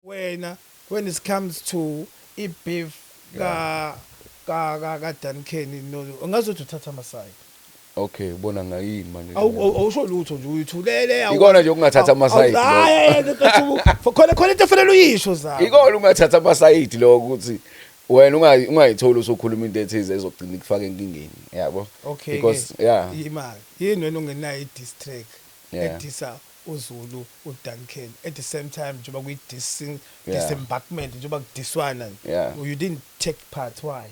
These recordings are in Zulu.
Wena, when it comes to i-beef ka ka ka ka Duncan, no, ungazothi uthatha ama-side. Okay, ubona ngayini manje? Awusho lutho nje, uyithulele. Ikona nje ukungathatha ama-side lokho. Hayi, khona khona into efanele uyisho zabo. Ikona ungathatha ama-side lokho ukuthi wena ungayitholi usukhuluma into ethize ezogcina ikufaka enkingeni, yabo? Okay. Because yeah. Imali. Yini wena ongenayo i-diss track? Yeah. Edisa uZulu uDuncan at the same time njengoba kuyi dissing, disembarkment, njengoba kudiswana. You didn't take part, why?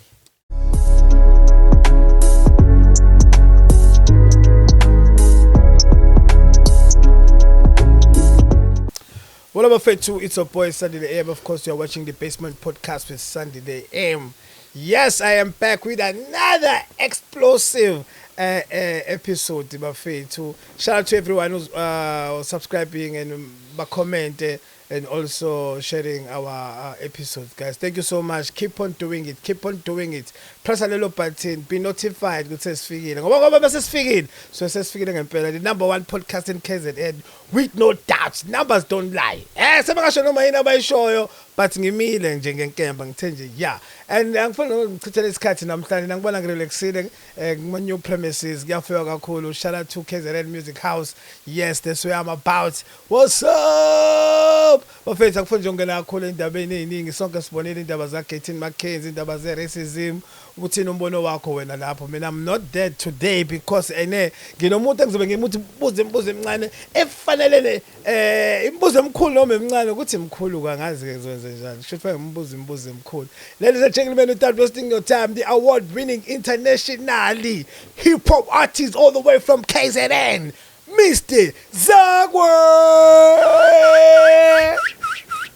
Well, bafethu, it's your boy Sandile AM. Of course, you are watching the Basement Podcast with Sandile AM. Yes, I am back with another explosive episode, bafethu. Shout out to everyone who's subscribing and comment and also sharing our episodes, guys. Thank you so much. Keep on doing it. Keep on doing it. Press a little button. Be notified. Ukuthi sesifikile. Ngoba bese sifikile. So sesifikile ngempela. The number one podcast in KZN with no doubts. Numbers don't lie. Sebengasho noma yini abayishoyo, but ngimile nje ngenkemba ngithe nje yeah. And angifuni ukuchithela isikhathi namhlanje, ngibona ngirelaxile kuma new premises, kuyafika kakhulu. Shout out to KZN Music House. Yes, that's where I'm about. What's up? Bafethu, akufuni nje ukungena kakhulu endabeni eziningi. Sonke sibonile indaba za Gayton McKenzie, indaba ze racism. Uthini umbono wakho wena lapho? Mina, I'm not there today because ene nginomuntu engizobe ngimuthi buze imibuzo emincane efanele ne imibuzo emikhulu noma emincane, ukuthi imkhulu kangazi ke ngizokwenza njani. Kusho ukuthi ngimbuza imibuzo emikhulu. Ladies and gentlemen, without wasting your time, the award winning internationally hip hop artist all the way from KZN, Mr. Zakwe.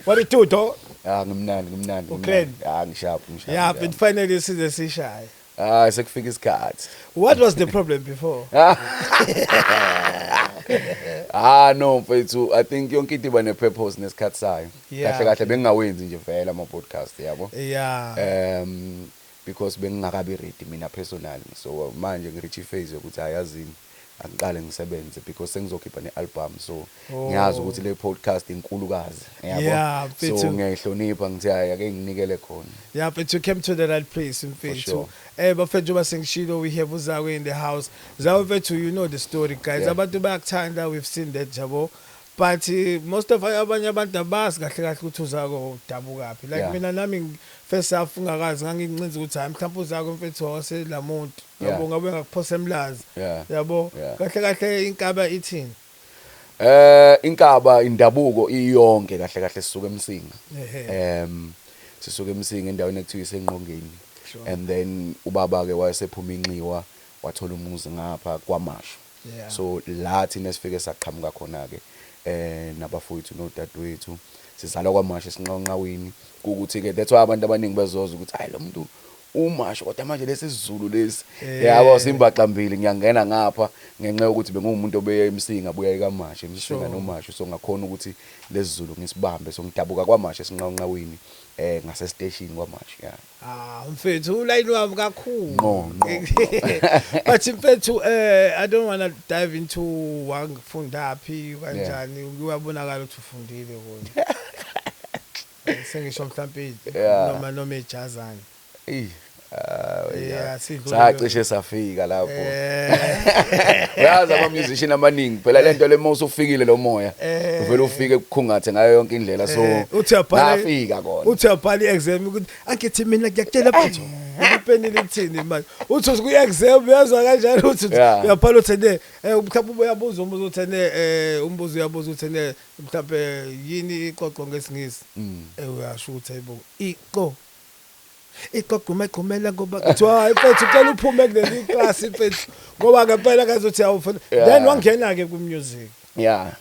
What it do, dog? Ah, ngimnandi, ngimnandi. Uclean? Ngimnandi. Ah, ngisharp, ngisharp. Yeah, but finally size sishaye. Ah, sekufika isikhathi. What was the problem before? Ah no mfethu, I think yonke into iba ne-purpose nesikhathi sayo. Kahle kahle bengingawenzi nje vele ama podcast, yabo. Because bengingakabi ready mina personally. So manje ngireach phase yokuthi ayazini angiqale ngisebenze because sengizokhipha ne-album, so ngiyazi ukuthi le podcast inkulukazi, yabo. Yeah, So mfethu. ngiyayihlonipha, ngithi hayi ake nginikele khona. Yeah, but you came to the right place, mfethu. Sure. Bafethu, njengoba sengishilo, we have uZakwe in the house. Zakwe mfethu, you know the story, guys. Yeah. Abantu bayakuthanda, we've seen that, yabo. But most of abanye abantu abazi kahle kahle ukuthi uZakwe udabukaphi. Like mina nami first half ungakazi ngangincinza ukuthi hayi mhlawumbe uZakwe mfethu waselamuntu. Yabo, ngabe ngakuphosa emlazi. Yabo. Kahle kahle inkaba ithini? Inkaba indabuko iyonke kahle kahle sisuka eMsinga. Sisuka eMsinga endaweni ekuthiwa iseNqongeni. Sure. And then ubaba ke wayesephuma inxiwa wathola umuzi ngapha kwaMashu. So la thina sifike saqhamuka khona ke nabafowethu nodadewethu sizalwa kwaMashu esinqanqawini, ukuthi ke that's why abantu abaningi bezoza ukuthi hayi lo muntu uMashu kodwa manje lesi isiZulu lesi, yabo, simbaxambili. Ngiyangena ngapha ngenxa yokuthi bengumuntu obeya eMsinga buya ekaMashu, eMsinga noMashu, so ngakhona ukuthi lesiZulu ngisibambe. So ngidabuka kwaMashu esinqanqawini, ngase station kwaMashu, yeah. Ah mfethu, ulayini wami kakhulu. Ngqo, ngqo. But mfethu, I don't want to dive into wangifundaphi kanjani, kuyabonakala ukuthi ufundile kona. Sengisho mhlawumbe noma ejazana. Ey, ah, Yeah, yeah. sidlule. Sacishe safika lapho. Uyazi ama musician amaningi phela lento le mawusufikile lo moya uvela ufike kukhungathe ngayo yonke indlela, so Uthi uyabhala ngafika kona. Uthi uyabhala i-exam ukuthi angithi mina ngiyakutshela mfethu. Ipeni lithini manje? Uthi ku-exam uyazwa kanjani uthi uyabhala uthi ne mhlawumbe uyabuza umbuzo uthi ne umbuzo uyabuza uthi ne mhlawumbe yini ixoxo ngesiNgisi? Uyasho ukuthi hayibo iqo iqoqo gqumela ngoba kuthiwa hayi mfethu ucela uphume kuleli class mfethu ngoba ngempela kazothi awufuna. Then wangena ke ku music. Yeah.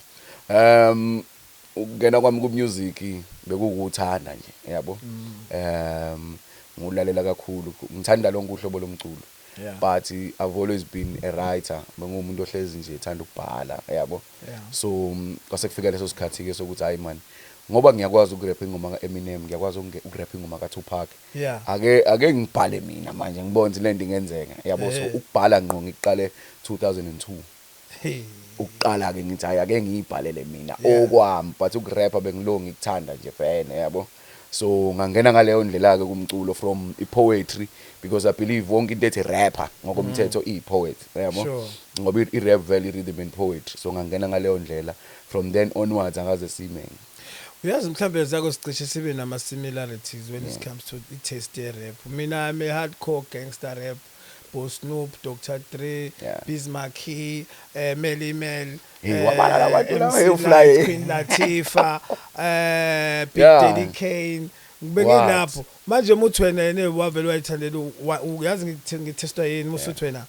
Ukungena kwami ku music bekukuthanda nje, yabo. Ngulalela kakhulu, ngithanda lonke uhlobo lomculo. But I've always been a writer, bengumuntu ohlezi nje ethanda ukubhala, yabo. So kwase kufika leso sikhathi ke sokuthi hayi man, ngoba ngiyakwazi ukurap ingoma kaEminem, ngiyakwazi ukurap ingoma kaTupac. Ake ngibhale mina manje ngibone ukuthi lento ingenzeka, yabo. So ukubhala ngqo ngiqale 2002. Hey. Ukuqala ke ngithi hayi, ake ngiyibhalele mina okwami, but ukurappa bengilo ngikuthanda nje vele, yabo. So ngangena ngaleyo ndlela ke kumculo from i-poetry, because I believe wonke into ethi rapper ngokomthetho iyi-poet, yabo. Ngoba i-rap vele i-rhythm and poetry. So ngangena ngaleyo ndlela, from then onwards angaze sime. Uyazi, mhlambe zakho sicishe sibe nama similarities when it comes to i-taste ye-rap. Mina, I'm a hardcore gangster rap, bo Snoop, Dr. Dre, Biz Markie, Melle Mel, Hey, wabala labantu laba, MC hey, fly. Lyte, Queen Latifah, Big Daddy Kane. What? Bengilapho. Manje umuthi wena yena wavele wayithandela, uyazi ngithestwa yini musuthi wena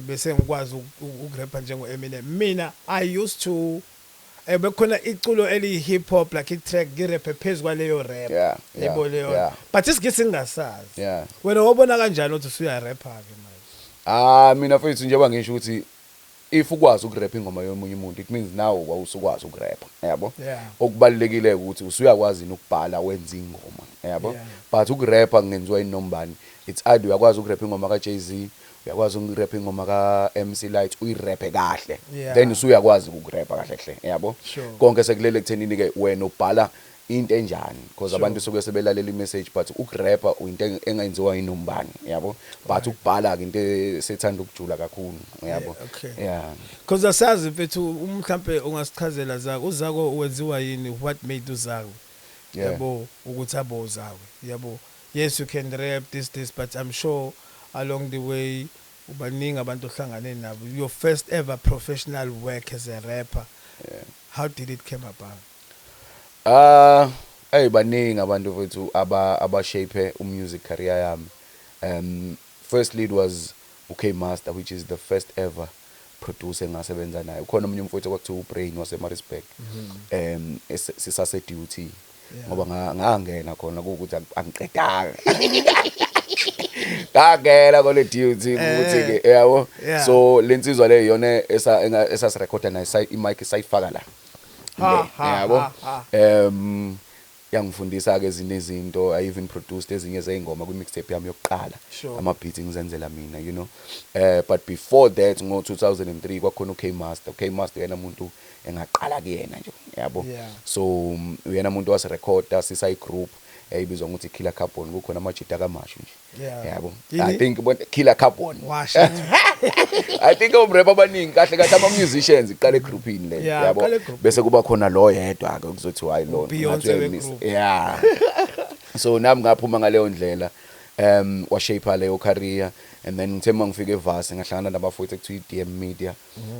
bese ngikwazi ukurappa njengo Eminem. Mina I used to bekukhona iculo eli hip hop, like i track, ngiraphe phezulu kwaleyo rap. Yebo, leyo. But isigisi ngingasazi. Wena wabona kanjani ukuthi usuyarappa ke manje? Ah, mina mfethu, njengoba ngisho ukuthi if ukwazi ukurappa ingoma yomunye umuntu, it means now wawusukwazi ukurappa, yabo. Okubalulekile ukuthi usuyakwazi ukubhala, wenza ingoma, yabo. But ukurappa kungenziwa inombani. It's either uyakwazi ukurappa ingoma ka Jay-Z, uyakwazi ukurappa ingoma ka MC Lyte, uyirappe kahle, then usuyakwazi ukurappa kahle hle, yabo. Konke sekulele ekuthenini ke wena ubhala into enjani, because abantu suke sebelalela imessage, but ukurappa into engenziwa inombani, yabo, but ukubhala ke into esethanda ukujula kakhulu, yabo. Yeah, okay. Yeah. Because asazi mfethu, mhlambe ungasichazela zako, uzako wenziwa yini, what made uzako yabo ukuthi abo uzako, yabo? Yes, you can rap this this, but I'm sure along the way ubaningi abantu ohlangane nabo. Your first ever professional work as a rapper, how did it came about? Ah, hey, baningi abantu mfethu aba shape umusic career yami. Firstly it was UK Master, which is the first ever producer engasebenza naye. Ukhona omunye umfowethu okwakuthiwa uBrain waseMaritzburg. Sisase DUT. Ngoba ngangena khona ukuthi angiqedanga. Ngangena kole DUT ukuthi ke, yabo. So lensizwa le iyona esasirekhoda naye, i-mic sayifaka la. Ha, ha, yabo. ha, ha. Yangifundisa ke ezinye izinto. I even produced ezinye zeyingoma kwi mixtape yami yokuqala. Ama beats ngizenzela mina. But before that, ngo 2003 kwakhona uK Master. uK Master uyena umuntu engaqala kuyena nje, yabo. So uyena umuntu wasirekhoda sisa group eyibizwa ngokuthi Killer Carbon, kukhona amajita kamashu nje. Yabo. Yini? I think Killer Carbon. Washa. I think omrap abaningi kahle kahle ama musicians iqale egroupini le, Yeah, yabo. iqale egroupini. Bese kuba khona lo yedwa ke kuzothi hayi lo Beyonce ngathi uyayimisa. we-group. Yeah, so nami ngaphuma ngaleyo ndlela, washape leyo career, and then ngithe mangifika eVasi ngahlangana nabafowethu ekuthiwa i-DM Media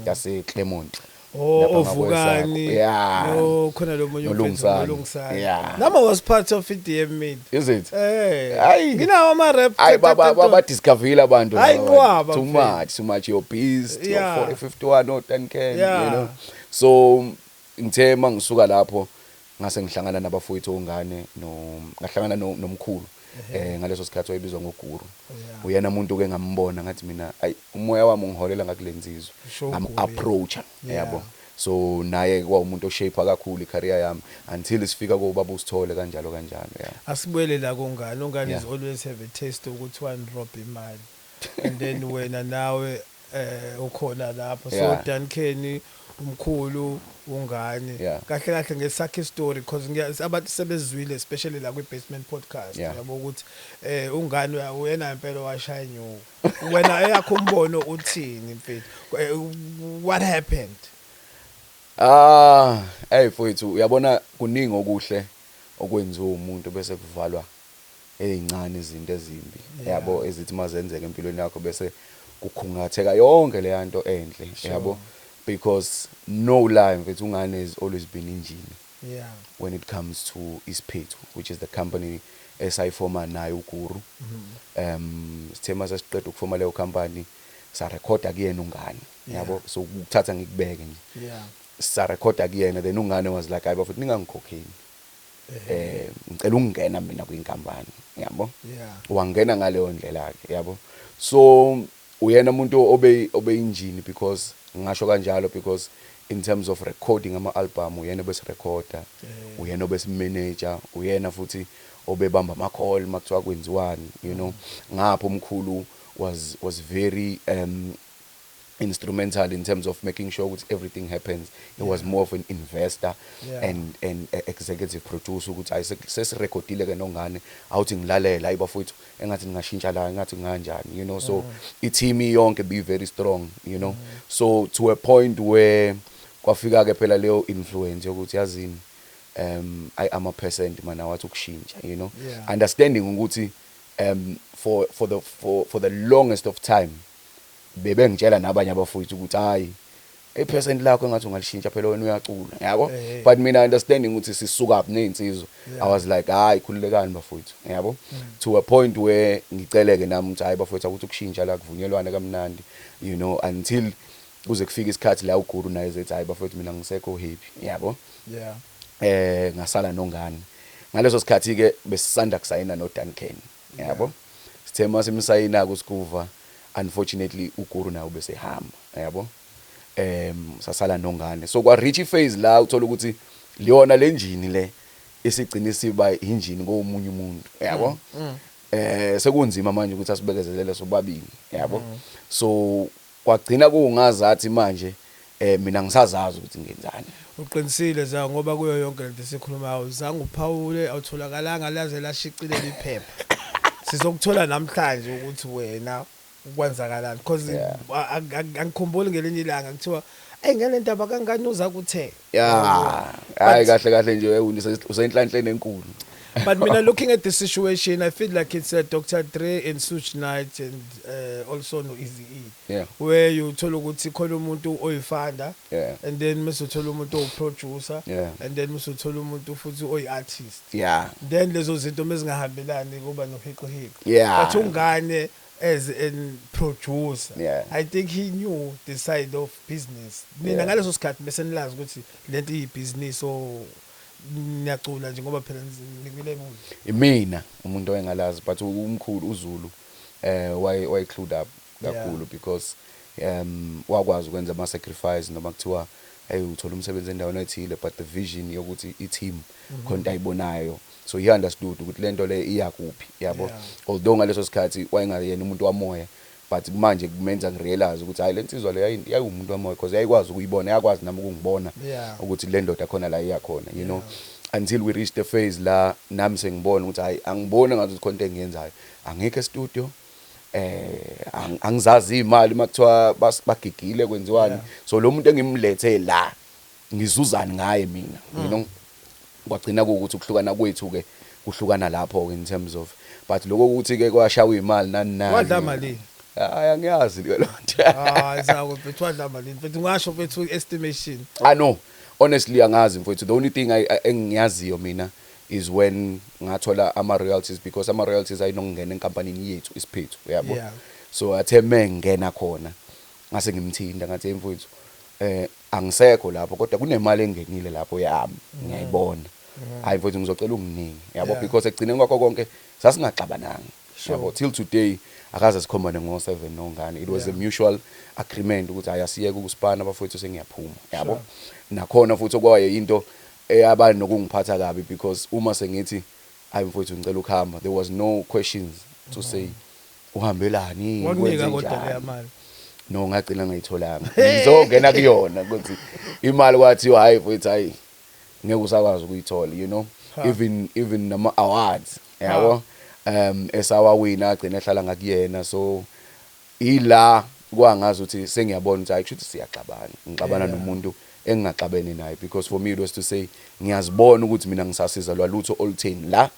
yase Claremont. Oh, Lapha ovukani. ngakwesakho. Yeah. No, khona lo munye umfethu. Nolungisani. Nolungisani. Yeah. Nama was part of i-DM Media. Is it? Eh. Hayi. Nginawo ama rap. Hayi, baba discoverile abantu Hayi, laba. nqwaba, Too mfethu. much, too much, your Beast, your 451 or 10 you know. So ngithe mangisuka lapho ngase ngihlangana nabafowethu ongane no ngahlangana nomkhulu ngaleso sikhathi wayebizwa ngoGuru. Uyena umuntu ke ngambona ngathi mina ayi, umoya wami ungiholela ngakulenzizwe. Sure, Ngam Guru, yeah. approacha, yabo. So naye kwawumuntu oshape kakhulu icareer yami until sifika kobaba usithole kanjalo kanjalo, yeah. Asibuyele la kongane. Ongane is always have a taste ukuthi one rob imali. And then wena nawe ukhona lapho. So Duncan, umkhulu ungane. Kahle kahle ngesakhe story, because abantu sebezwile, especially la kwi Basement Podcast, yabo, ukuthi ungane uyena impela washaya inyuku. Wena eyakho umbono uthini mfethu? What happened? Ah, hey mfowethu, uyabona kuningi okuhle okwenziwa umuntu bese kuvalwa ezincane izinto ezimbi, yabo, ezithi mazenzeka empilweni yakho bese kukhungatheka yonke le yanto enhle, yabo, because no lie mfethu, ungane has always been engine when it comes to Isiphethu, which is the company esayifoma nayo uGuru. Sithe mase siqeda ukufoma leyo company, sarekhoda kuyena ungane, yabo. So ukuthatha ngikubeke nje, sarekhoda kuyena, then ungane was like, "Hayi bafethu, ningangikhokheli, ngicela ukungena mina kwinkampani," yabo. Wangena ngaleyo ndlela ke, yabo. So uyena umuntu obe engine, because ngisho kanjalo because in terms of recording ama album, uyena besirekhoda, uyena obesimanager, uyena futhi obebamba ama call makuthiwa kwenziwani. Ngapho umkhulu was very Instrumental in terms of making sure ukuthi everything happens. He was more of an investor and executive producer, ukuthi hayi, sesirekhodile ke nongane, awuthi ngilalela, hayi bafowethu, engathi ngingashintsha la, engathi nginganjani. So i-team yonke be very strong. So to a point where kwafika ke phela leyo influence yokuthi, yazini, I am a percent man awathi ukushintsha. Understanding ukuthi for the longest of time bebengitshela nabanye abafowethu ukuthi, hayi, ipercent lakho engathi ungalishintsha phela, wena uyacula, yabo. But mina, understanding ukuthi sisuka up nezinsizwa, I was like, hayi, khululekani bafowethu, yabo, to a point where ngiceleke nami ukuthi, hayi bafowethu, ukuthi ukushintsha la, kuvunyelwane kamnandi, until kuze kufike isikhathi la uguru naye ezethi, hayi bafowethu, mina ngisekho happy, yabo. Ngasala nongane. Ngaleso sikhathi ke besisanda kusayina no Duncan, yabo. Sithe masimsayina kuSkuva, unfortunately uguru nawe bese hamba, yabo. Sasala nongane. So kwa reach phase la uthola ukuthi liyona lenjini le isigcina siba injini komunye umuntu, yabo. Sekunzima manje ukuthi asibekezelele sobabili, yabo. So kwagcina kungazathi manje mina ngisazazi ukuthi ngenzani. Uqinisile za, ngoba kuyo yonke lento esikhulumayo zange uphawule, awutholakalanga laze lashicilela iphepha. Sizokuthola namhlanje ukuthi wena kwenzakalani, because angikhumbuli ngelinye ilanga kuthiwa, "Ey, ngale ndaba kangani uza kuthe." Ya, hayi, kahle kahle nje usenhlanhleni enkulu. But mina, looking at the situation, I feel like it's Dr. Dre and Suge Knight and also no Eazy-E, where you uthola ukuthi khona umuntu oyifunder and then mase uthola umuntu owu-producer and then mase uthola umuntu futhi oyi-artist. Then lezo zinto mezingahambelani kuba nohiqihiqi. But ungane as an producer, I think he knew the side of business. Nina ngaleso sikhathi bese nilazi ukuthi lento iyibhizinisi o niyacula nje, ngoba phela nikwilebuli? Imina umuntu oyengalazi, but umkhulu uZulu waye clued up kakhulu, because wakwazi ukwenza ama sacrifice noma kuthiwa, hey, uthola umsebenzi endaweni ethile, but the vision yokuthi i-team khona into ayibonayo, so he understood ukuthi lento le iyakuphi, yabo. Although ngaleso sikhathi wayengayena umuntu wamoya, but manje kumenza ngirealize ukuthi hayi, lensizwa le yayiwumuntu wamoya, because yayikwazi ukuyibona, yakwazi nami ukungibona ukuthi le ndoda khona la iyakhona, until we reached the phase la nami sengibona ukuthi hayi, angiboni ngathi khona into engiyenzayo, angikho e-studio, angizazi imali makuthiwa bagigile, kwenziwani. So lo muntu engimlethe la, ngizuzani ngaye mina? Kwagcina kuwukuthi ukuhlukana kwethu ke kuhlukana lapho ke in terms of, but lokho ukuthi ke kwashawa imali nani nani. Wadla malini? Hayi, angiyazi le nto. Hayi zako mfethu, wadla malini mfethu? Ungasho mfethu, estimation. Ah no, honestly angazi mfethu. The only thing engiyaziyo mina is when ngathola ama royalties, because ama royalties ayinokungena enkampanini yethu isiphethu, uyabo. So athe mengena khona, ngase ngimthinta, ngathi, "Hey mfethu, angisekho lapho, kodwa kunemali engenile lapho yami, ngiyayibona. Hayi mfethu, ngizocela unginike," yabo, because ekugcineni kwakho konke sasingaxabananga, yabo. Till today akaze sikhombane ngo7 nongane. It was a mutual agreement ukuthi hayi, asiyeke ukusipana abafowethu, sengiyaphuma, yabo. Nakhona futhi okwaye into eyaba nokungiphatha kabi, because uma sengithi, hayi mfowethu, ngicela ukuhamba, there was no questions to say uhambelani. Wakunika kodwa kwenzenjani. Leya mali? No, ngagcina ngayitholanga. Ngizongena kuyona ukuthi imali kwathiwa, hayi mfowethu, hayi, ngeke usakwazi ukuyithola. Even nama awards, yabo, esawawina agcina ehlala ngakuyena. So ila kwangazi ukuthi sengiyabona ukuthi hayi, kusho ukuthi siyaxabana, ngixabana nomuntu engingaxabene naye, because for me it was to say ngiyazibona ukuthi mina ngisasiza lwalutho olutheni la,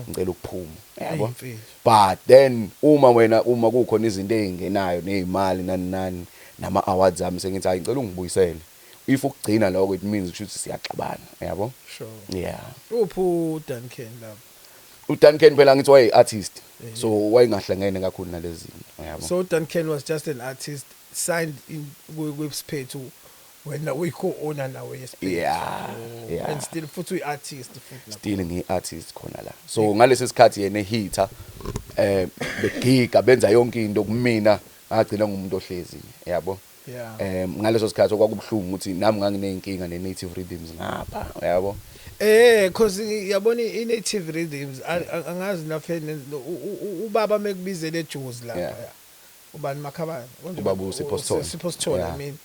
ngicela ukuphuma, yabo. Eyi, mfethu. But then uma wena, uma kukhona izinto ezingenayo nezimali nani nani nama awards ami, sengithi hayi, ngicela ungibuyisele, if ukugcina lokho, it means kusho ukuthi siyaxabana, yabo. Yeah. Uphi uDuncan lapho? uDuncan phela ngithi waye artist, so wayengahlangene kakhulu nalezi zinto, yabo. So Duncan was just an artist signed in kwisiphethu, wena uyi-co-owner nawe yesiphethu? Yeah. Oh, Yeah. and still futhi uyi-artist futhi lapho. Still ngiyi-artist khona la. So ngalesi sikhathi yena ehitha, begiga, benza yonke into, kumina ngagcina ngumuntu ohlezi, yabo. Ngaleso sikhathi okwakubuhlungu ukuthi nami ngangineyinkinga ne-Native Rhythms ngapha, yabo. Cause yabona i-Native Rhythms, angazi lapha ubaba mekubizele eJozi lapha. Ubani Makhabane? Ubaba uSipho Sithole. Sipho Sithole, I mean,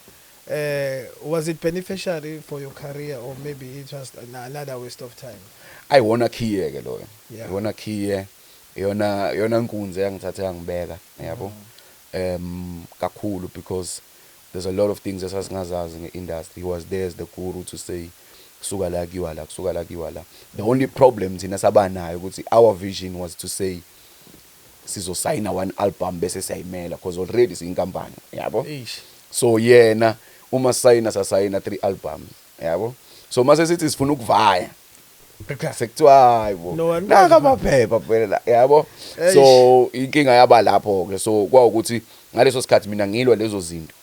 was it beneficiary for your career or maybe it was another waste of time? Ayiwona khiye ke loyo. Iwona khiye, iyona yona nkunzi eyangithatha yangibeka, yabo, kakhulu, because there's a lot of things esasingazazi nge-industry. He was there as the guru to say kusuka la kuyiwa la, kusuka la kuyiwa la. The only problem thina sabanayo ukuthi our vision was to say sizosayina one album bese siyayimela, because already siyinkampani, yabo. Eish. So yena uma sisayina, sasayina three albums, yabo. So mase sithi sifuna ukuvaya, sekuthiwa hayi bo, No one naka knows. Amaphepha phela la, yabo. Eish. So inkinga yaba lapho ke. So kwawukuthi ngaleso sikhathi mina ngilwa lezo zinto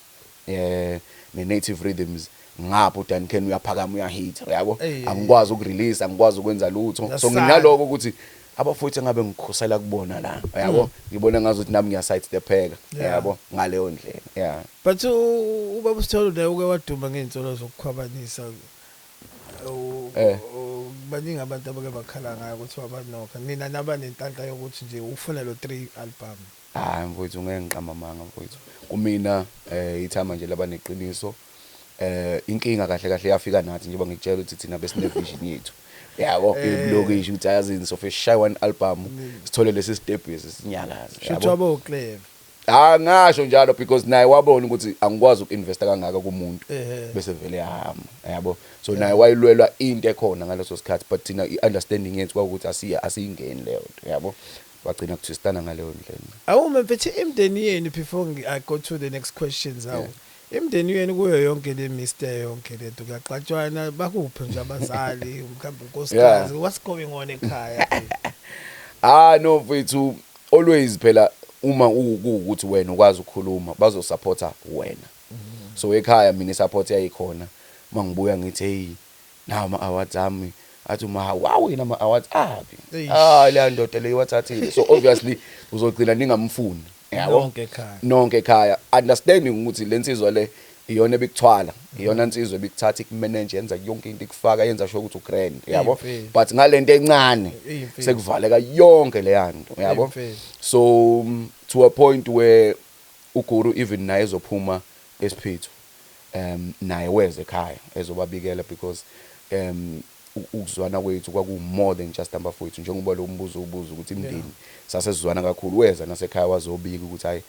ne Native Rhythms, ngapho uDuncan uyaphakama, uyahit, yabo. Ey. Angikwazi ukurelease, angikwazi ukwenza lutho. That's So sad. nginaloko ukuthi abafowethu engabe ngikhosela kubona la, yabo, ngibona ngazuthi nami ngiya sidestepheka, yabo, ngaleyo ndlela, yeah. But ubaba uSithole naye uke waduma ngey'nsolo zokukhwabanisa. Baningi abantu abake bakhala ngayo ukuthi wabanokha nina nabanenhlanhla yokuthi nje ufuna lo three album. Hayi mfowethu, ngeke ngiqamba amanga mfowethu. Kumina ithama nje labaneqiniso. Inkinga kahle kahle yafika nathi njengoba ngikutshela ukuthi thina besine vision yethu, yabo, ilokishi ukuthi ayazini sofe shy one album, sithole lesi step esinyakaza. Shuthi wabo uclever. Ah, ngasho njalo because naye wabona ukuthi angikwazi uku-investa kangaka kumuntu bese vele yahamba, yabo. So naye wayilwelwa into ekhona ngaleso sikhathi, but thina i-understanding yethu kwakuthi asiyingeni leyo nto, yabo. Bagcina kuthwistana ngaleyo ndlela. Awume mfethu, imndeni yenu, before I go to the next questions, awu, imndeni yenu kuyo yonke le mister, yonke lento, kuyaxatshwana, bakuphi nje abazali, mhlawumbe unkosikazi, what's going on ekhaya? Ah no mfethu, always phela uma kuwukuthi wena ukwazi ukukhuluma, bazosupporta wena. So ekhaya mina isupport yayikhona. Mangibuya ngithi, "Hey, nawo ama awards ami," athi uma, "Wawina ama awards aphi?" Eish. Ah, le ndoda leyo wathathile. So obviously uzogcina ningamfuni, yabo. Nonke ekhaya. Nonke ekhaya, understanding ukuthi lensizwa le iyona ebikuthwala, iyona insizwa ebikuthatha, ikumanage, yenza yonke into, ikufaka, yenza sure ukuthi ugrand, yabo. Eyimfihlo. But ngalento encane Eyimfihlo. sekuvaleka yonke leya nto, yabo. Eyimfihlo. So to a point where uguru even naye ezophuma esiphethu, naye weze ekhaya ezobabikela, because ukuzwana kwethu kwaku more than just abafowethu, njengoba lo mbuzo ubuza ukuthi imndeni, sasesizwana kakhulu. Weza nasekhaya wazobika ukuthi hayi,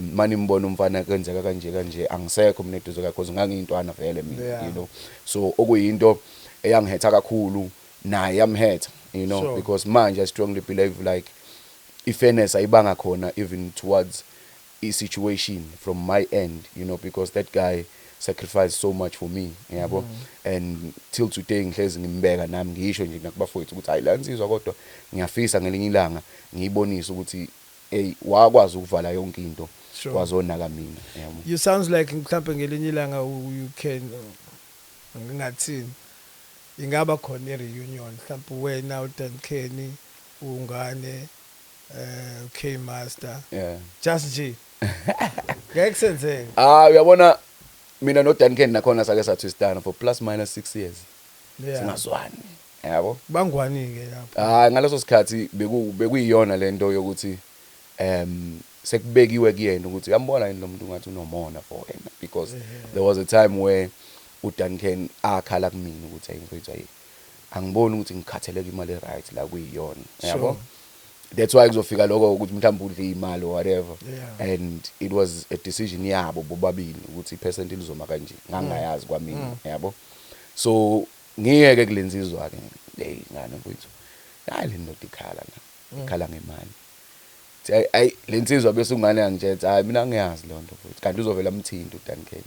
mani imbona umfana kwenzeka kanje kanje, angisekho mina eduze kwakhe because ngangiyintwana vele mina, so okuyinto eyangihetha kakhulu, naye yamhetha, because manje I strongly believe like i-fairness ayibanga khona even towards i-situation from my end, because that guy sacrificed so much for me, yabo. And till today ngihlezi ngimbeka nami, ngisho nje nakubafowethu ukuthi hayi, la nsizwa kodwa ngiyafisa ngelinye ilanga ngiyibonise ukuthi hey, wakwazi ukuvala yonke into, wazonaka mina, yabo. You sounds like mhlawumbe ngelinye ilanga you can, ngingathini, ingaba khona i-reunion mhlawumbe wena, uDuncan, ungane, K Master, just nje ngeke kusenzeke. Ah, uyabona mina no Duncan nakhona sake sathwistana for plus minus 6 years singazwani, yabo. Bangwani ke lapho? Hayi, ngaleso sikhathi bekuyiyona lento yokuthi sekubekiwe kuyena ukuthi uyambona yini lo muntu ngathi unomona for yena, because there was a time where uDuncan akhala kumina ukuthi hayi mfethu, hayi, angiboni ukuthi ngikhatheleka imali e-right la kuyiyona, yabo. That's why kuzofika lokho ukuthi mhlawumbe udle imali or whatever, and it was a decision yabo bobabili ukuthi ipercent lizoma kanje, ngangayazi kwamina, yabo. So ngiyeke kulenzizwa ke hey ngane mfethu, hayi, le ndoda ikhala la, ikhala ngemali. Thi, ayi ayi, lensizwa bese ungane yangitshela, hayi, mina ngiyazi leyo nto futhi, kanti uzovela amthinta uDuncan.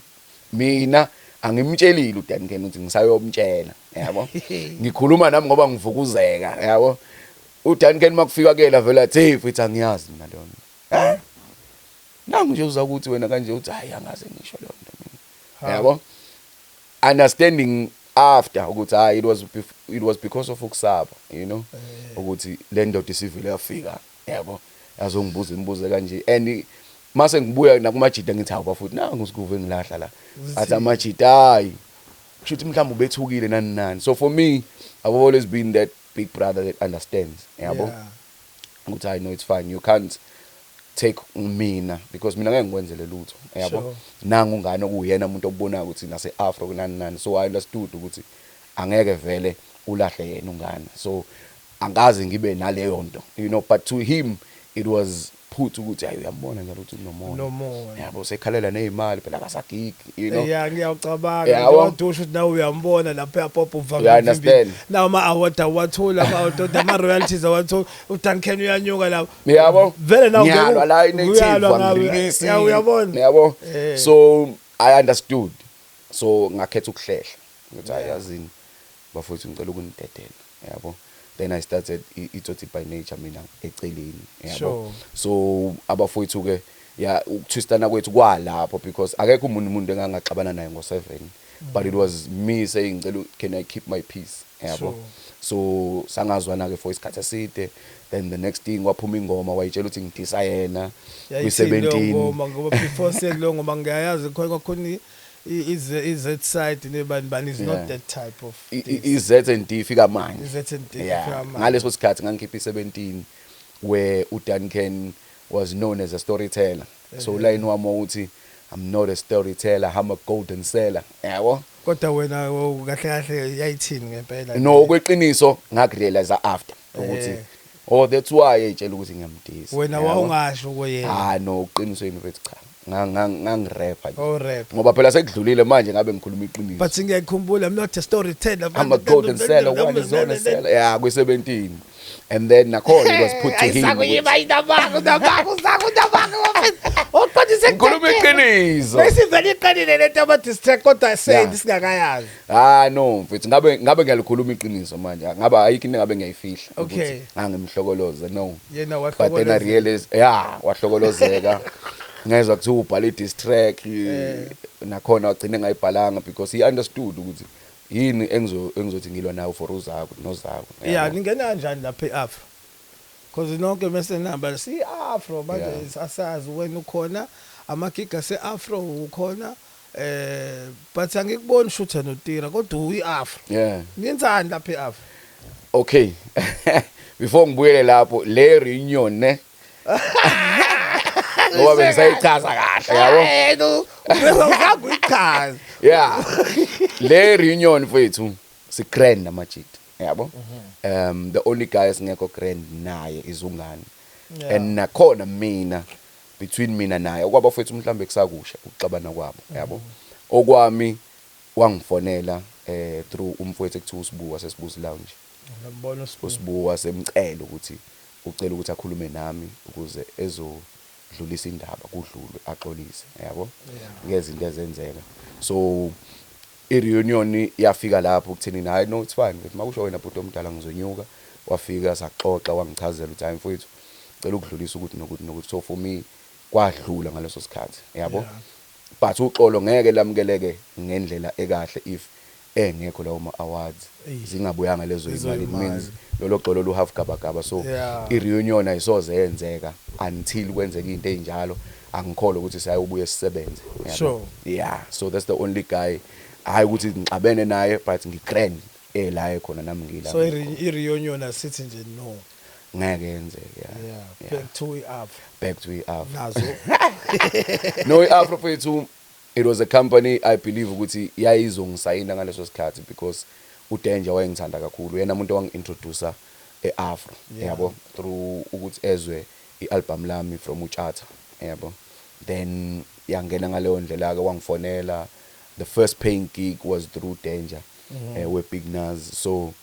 Mina angimtshelile uDuncan ukuthi ngisayomtshela, yabo. Ngikhuluma nami ngoba ngivukuzeka, yabo. uDuncan makufika kuyena vele athi, "Hey mfethu, angiyazi mina leyo nto." Eh, nangu nje uza ukuthi wena kanje uthi hayi, angaze ngisho leyo nto mina, yabo. Understanding after ukuthi hayi, it was because of ukusaba ukuthi le ndoda isivile yafika, yabo, yazongibuza imibuzo kanje. And mase ngibuya nakumajida ngithi, "Hawu bafuthi, nangu sikuve ngilahla la." Athi amajida, hayi, kusho ukuthi mhlawumbe ubethukile nani nani. So for me I've always been that big brother that understands, yabo, ukuthi I know it's fine, you can't Take mina, because mina ngeke ngikwenzele lutho, yabo. Nangu ungane okuyena umuntu obubonayo ukuthi nase Afro kunani nani, so I understood ukuthi angeke vele ulahle yena ungane, so angaze ngibe naleyo nto, but to him it was put ukuthi hayi, uyambona njalo ukuthi unomona. Unomona. Yabo, sekhalela nezimali phela, akasagigi. Yeah, ngiyawucabanga. Yabo. Njengoba usho ukuthi nawe uyambona lapha uyapopa uva. You understand? Nawo ama-award awathola, ama-award, ama-royalties awathola, uDuncan uyanyuka lapho. Yabo. Vele nawe ngiyalwa la i-native uyalwa ngawe. angirelease. Ya, uyabona. Yabo. So I understood, so ngakhetha ukuhlehla ukuthi hayi, yazini bafowethu, ngicela ukunidedela, yabo. Then I started iTsotsi by Nature mina eceleni, yabo. So abafowethu ke, ya, ukuthwistana kwethu kwalapho, because akekho umuntu engangaxabana naye ngo7, but it was me saying, ngicela, can I keep my peace, yabo. So sangazwana ke for isikhathi eside. Then the next thing, waphuma ingoma, wayitshela ukuthi ngidisa yena. Yayithini leyo kwi-17 ngoma? Ngoba before siye kuleyo ngoma, ngiyayazi khona kwakhona i-Z side nebani bani is not that type of this. I-Z and D ifika manje. I-Z and D ifika manje. Ngaleso sikhathi ngangikhipha i-17 where uDuncan was known as a storyteller, so line wami uthi, "I'm not a storyteller, I'm a golden seller," yabo. Kodwa wena kahle kahle yayithini ngempela? No, kweqiniso ngakurealize after ukuthi oh, that's why eyitshela ukuthi ngiyamdisa. Wena Yabo. wawungasho kuyena? Ah no, uqinisweni mfethu, cha. Ngangirapha nje. Oh, rap. Ngoba phela sekudlulile manje, ngabe ngikhuluma iqiniso. But ngiyayikhumbula, "I'm not a storyteller." I'm a golden seller, one is on a seller, yeah, kwi-17, and then nakhona it was put to him ukuthi- Ngikhuluma iqiniso. Besivele iqinile lento ama-distract, kodwa saying singakayazi. Ah no mfethu, ngabe ngiyalikhuluma iqiniso manje, ngabe ayikho into engabe ngiyayifihla ukuthi ngangimhlokoloza, no. Yena But then I wahlokolozeka. realized, yeah, wahlokolozeka, ngezwa kuthiwa ubhala i-diss track. Nakhona wagcina engayibhalanga because he understood ukuthi yini engizothi ngilwa nayo for uzako nozako. Ya, ningena kanjani lapha e-Afro? Because nonke mese nihamba si-Afro manje. Asazi wena ukhona amagiga ase-Afro, ukhona but angikuboni shutha noTira, kodwa uyi-Afro. Niyenzani lapha e-Afro? Okay, before ngibuyele lapho, le reunion ne, ngoba bengisayichaza kahle, yabo. Ubese uyichaza. Yeah, le reunion mfethu, si grand namajita, yabo. The only guy esingekho grand naye izungane. And nakhona mina, between mina naye, okwabafethu mhlambe kusakusha ukuxabana kwabo, yabo. Okwami wangifonela through umfowethu ekuthiwa uSibuwa sesibusi lounge. Ngiyambona uSibu. USibuwa semcela ukuthi ucela ukuthi akhulume nami ukuze ezodlulisa indaba, kudlulwe, axolise, yabo, ngezinto ezenzeka. So i-reunion yafika lapho ukuthini, hayi no, it's fine, ngithi makusho wena bhuti omdala, ngizonyuka. Wafika, saxoxa, wangichazela ukuthi hayi mfowethu, cela ukudlulisa ukuthi nokuthi nokuthi. So for me kwadlula ngaleso sikhathi, yabo. But uxolo ngeke lamukeleke ngendlela ekahle if engekho lawo ma awards, zingabuyanga lezo Lezo imali. It imali. means lolo xolo lu half gaba gaba, so i-reunion ayisoze yenzeka until kwenzeka into enjalo. Angikholwa ukuthi siyayobuye sisebenze, yabo. Yeah, so that's the only guy, hayi ukuthi ngixabene naye, but ngigrand ela ekhona nami ngila. So i-reunion asithi nje no. Ngeke yenzeke, yeah. Back to i-Afro. Back to i-Afro. Nazo. No, i-Afro fethu, it was a company I believe ukuthi yayizongisayina ngaleso sikhathi because uDanger wayengithanda kakhulu, yena umuntu owangi-introduce e-Afro, yabo, through ukuthi ezwe i-album lami from uChatha, yabo. Then yangena ngaleyo ndlela ke, wangifonela. The first paying gig was through Danger, we Big Nuz. So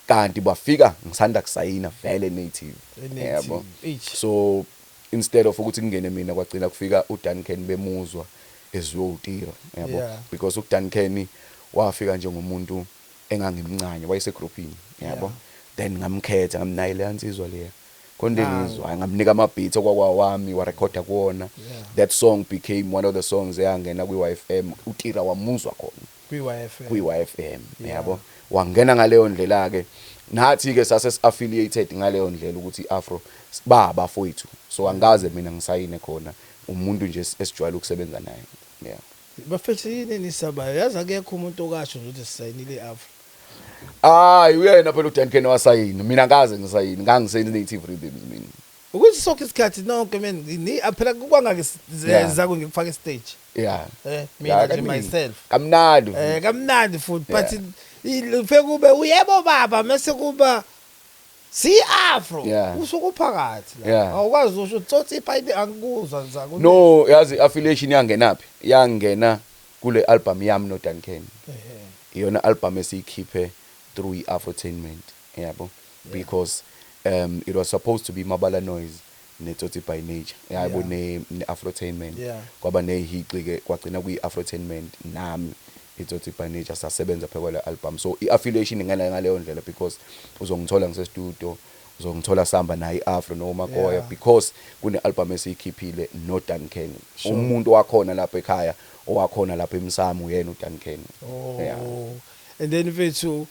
kanti bafika ngisanda kusayina vele Native. E-Native, Yabo. Eish. So instead of ukuthi kungene mina, kwagcina kufika uDuncan, bemuzwa eziyotira, yabo. Because uDuncan wafika njengomuntu engangimncane, wayesegroupini, yabo. Then ngamkhetha, ngamnaye le ansizwa leya khona Ah. engizwa, ngamnika ama beats okwakwawami, warekhoda kuwona. That song became one of the songs eyangena kwi-YFM, uTira wamuzwa khona. Kwi-YFM. Kwi-YFM, yabo. Wangena ngaleyo ndlela ke, nathi ke sase affiliated ngaleyo ndlela ukuthi iAfro baba fowethu, so angaze mina ngisayine khona umuntu nje esijwayele ukusebenza naye, yeah. Bafethu, yini enisabayo? Yazi akekho umuntu okasho nje ukuthi sisayinile i-Afro. Hayi, uyena phela uDuncan wasayina, mina ngaze ngisayini, ngangisayini Native Rhythms mina. Ukuthi sonke isikhathi nonke man, ni phela kwangake zako ngikufaka stage. Mina nje kaningi. Myself. Kamnandi futhi. Kamnandi futhi, but ufike kube uyebo baba, mase kuba si afro usuke uphakathi la. Awukwazi usho tsotsi ipipe, angikuzwa nzako. No, yazi affiliation yangenaphi? Yangena kule album yami no Duncan. Iyona album esiyikhiphe through i-Afrotainment, yabo, because it was supposed to be Mabala Noise neTsotsi by Nature, yabo, ne-Afrotainment. Kwaba nehici ke, kwagcina kuyi-Afrotainment nami iTsotsi by Nature sasebenza phela kwale album. So i-affiliation ingena ngaleyo ndlela because uzongithola ngise-studio, uzongithola samba naye i-Afro noMakoya because kune-album esiyikhiphile no Duncan. Umuntu wakhona lapha ekhaya, owakhona lapha emsamo, uyena uDuncan. Oh. Yeah. And then mfethu,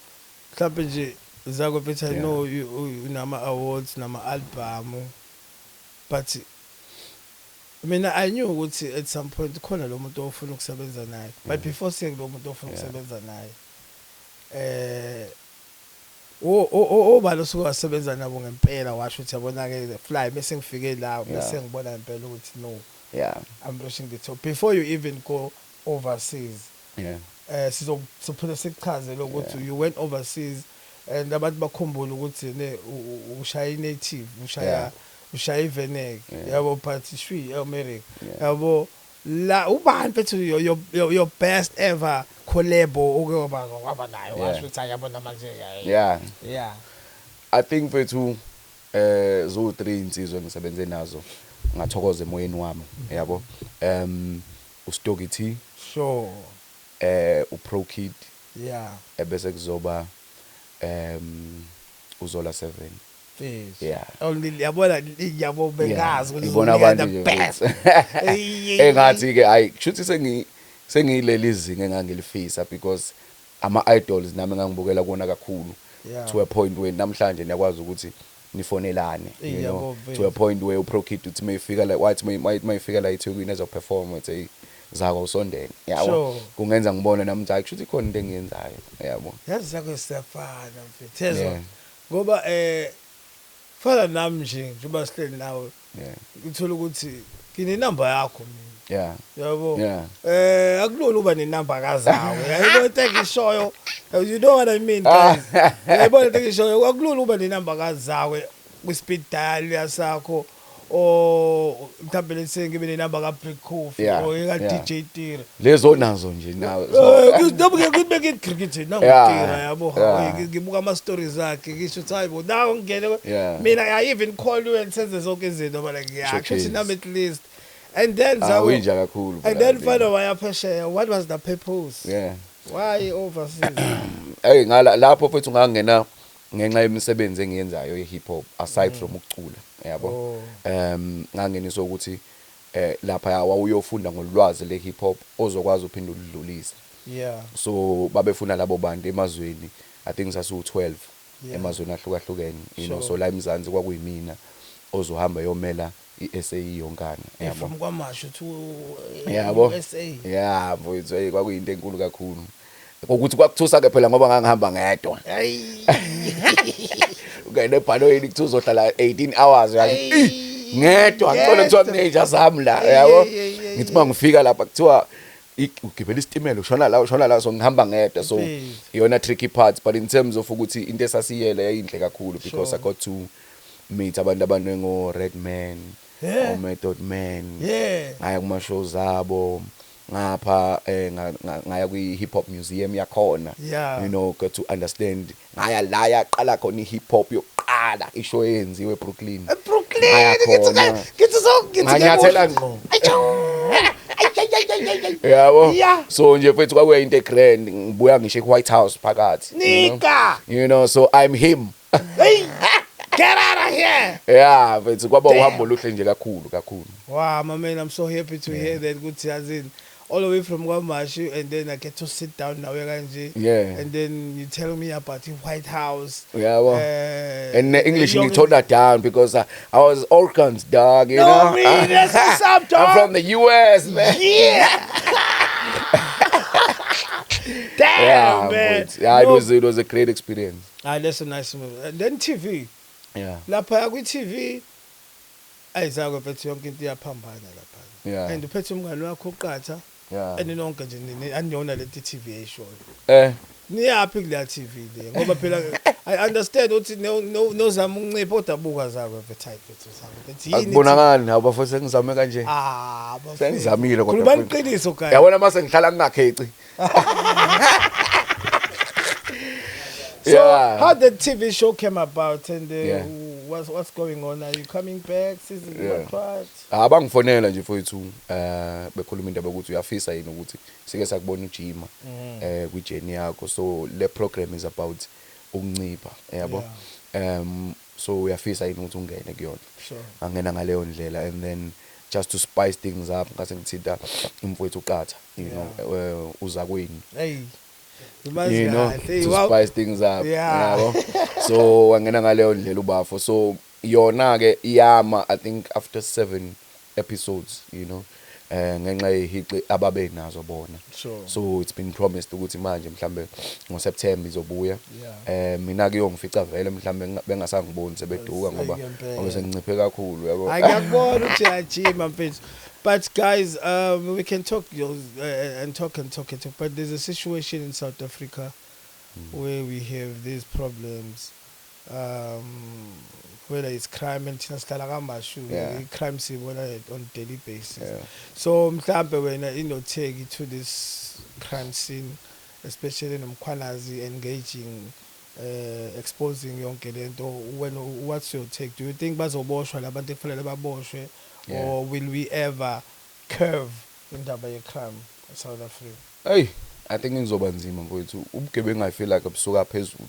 mhlawumbe nje Zakwe mfethu, I know unama awards, nama album, but mina I knew ukuthi at some point khona lo muntu ofuna ukusebenza naye, but before siye kulo muntu ofuna ukusebenza naye, obani osuke wasebenza nabo ngempela washo ukuthi yabona ke the fly bese ngifike la bese ngibona ngempela ukuthi no, I'm reaching the top before you even go overseas? Sizophinde sikuchazele ukuthi you went overseas and abantu bakhumbula ukuthi ne ushaya i-native, ushaya ushaya ivenek, yabo, but shwi America, yabo, la ubani mfethu your best ever collab oke waba nayo, washo ukuthi ayabona manje? Yeah. I think mfethu, zo 3 insizwe engisebenze nazo ngathokoza emoyeni wami, yabo, uStogie T, uPro Kid, ebese kuzoba uZola 7. Fish. Yeah. Only yabona, yabo, bengazi ukuthi Ibona uzonika abantu the nje best. mfethu. Engathi ke hayi, kushuthi sengiyileli zinga engangilifisa because ama idols nami engangibukela kuona kakhulu to a point where namhlanje niyakwazi ukuthi nifonelane, you know, to a point where uPro Kid uthi mayifika la, wathi mayifika la eThekwini ezoperform, uthi hey Zako, usondele, yabo. Kungenza ngibone nami ukuthi hayi, kushuthi khona into engiyenzayo, yabo. Yazi Zakho, siyafana mfethu, yezwa, ngoba fana nami nje njengoba sihleli nawe, uthola ukuthi nginenamba yakho mina, yabo. Akulula uba nenamba kaZawe, yayibona into engishoyo? You know what I mean, guys? Yayibona into engishoyo? Akulula uba nenamba kaZawe kwi-speed dial yasakho, or mhlawumbe let's say ngibe nenamba ka-Black Coffee or eka DJ Tira. Lezo nazo nje nawe. Noma ngibeke cricket nangu Tira, yabo, ngibuka ama stories akhe, ngisho ukuthi hayibo, nawo ngene mina, I even call you and senze zonke izinto, but like, yeah, Showcase. kusho nami at least. And then Ah, Zawe, winja kakhulu and then phela. Fana waya phesheya, what was the purpose? Why overseas? Hey, ngala lapho futhi ungangena ngenxa yemisebenzi engiyenzayo ye hip hop aside from ukucula, yabo. Ngangeniswa ukuthi lapha wawuyofunda ngolwazi le hip hop ozokwazi uphinda ulidlulise. So babefuna labo bantu emazweni, I think sasu 12 emazweni ahlukahlukene. So la eMzansi kwakuyimina ozohamba yomela iSA yonkana, yabo. From KwaMashu to Yabo. USA. Yeah mfowethu, hey, kwakuyinto enkulu kakhulu ukuthi kwakuthusa ke phela ngoba ngangihamba ngedwa. Ayi. Ungene ebhanoyini kuthi uzohlala 18 hours, uyazi. Ayi. Ngedwa ngithola kuthiwa Ngedwa. kunezinja zami la, Ayi, yabo. ayi, ayi, ayi. Ngithi mangifika lapha kuthiwa ugibela isitimela, ushona la, ushona la, so ngihamba ngedwa, so Please. iyona tricky part, but in terms of ukuthi into esasiyele yayinhle kakhulu because I got to meet abantu abanengo Redman, o Method Man, ngaya kuma shows abo ngapha, ngaya kwi hip hop museum yakhona, got to understand, ngaya la yaqala khona i hip hop yokuqala, ishow eyenziwe eBrooklyn. eBrooklyn. Ngaya Ngithi khona. ngithi so ngithi Nganyathela ngqo, yabo. So nje mfethu kwakuyinto egrand, ngibuya ngisho eWhite House phakathi, you know? Nika. So I'm him. Hey, get out of here. Yeah mfethu, kwaba Damn. uhambo oluhle nje kakhulu kakhulu. Wow, my man, I'm so happy to hear that. Good yazini, all the way from KwaMashu, and then I get to sit down nawe kanje. And then you tell me about the White House. Yabo. And the English yonke- ngitona down because I was Orkans, dog, you No, know? man, that's what's up, dog. I'm from the US, man. Yeah. Damn, Yeah, man. but, yeah, it No. was a great experience. Ah, that's a nice movie. And then TV. Yeah. Lapha kwi TV Ayizako mfethu, yonke into iyaphambana lapha. And uphethe umngane wakho uqatha. And nonke nje aniyona leti TV eyishoyo. Niyaphi kuleya TV le? Ngoba phela I understand ukuthi nozama ukuncipha, kodwa buka zakho mfethu, hayi mfethu, zakho mfethu, yini? Akubonakali nabo bafo, sengizame kanje. Ah, bafethu. Sengizamile kodwa Khuluma mfethu. iqiniso, guys. Yabona mase ngihlala ngingakheci. So how the TV show came about and what's going on? Are you coming back season what? Abangifonela nje mfowethu, bekhuluma indaba ukuthi uyafisa yini ukuthi sike sakubona ujima kwi-journey yakho. So le program is about ukuncipha, yabo. So uyafisa yini ukuthi ungene kuyona? Angena ngaleyo ndlela, and then just to spice things up ngase ngithinta umfowethu uqatha, uZakweni. Hey. You know, Kahle. to spice things up. Yabo. So wangena ngaleyo ndlela ubafo. So yona ke iyama, I think after 7 episodes. Ngenxa yehici ababe nazo bona. So it's been promised ukuthi manje mhlambe ngoSeptember izobuya. Mina ke yongifica vele mhlambe bengasangiboni sebeduka ngoba Ngempela. ngoba senginciphe kakhulu, yabo. Hayi, ngiyakubona ukuthi uyajima mfethu. But guys, we can talk and talk and talk and talk, but there's a situation in South Africa where we have these problems, whether it's crime, and thina sihlala KwaMashu, i-crime siyibona on daily basis. So mhlambe wena inotheki to this crime scene, especially noMkhwanazi engaging, exposing yonke lento, when what's your take? Do you think bazoboshwa labantu ekufanele baboshwe, or will we ever curve indaba ye-crime in South Africa? Hey, I think ngizoba nzima mfowethu. Ubugebengu I feel like busuka phezulu.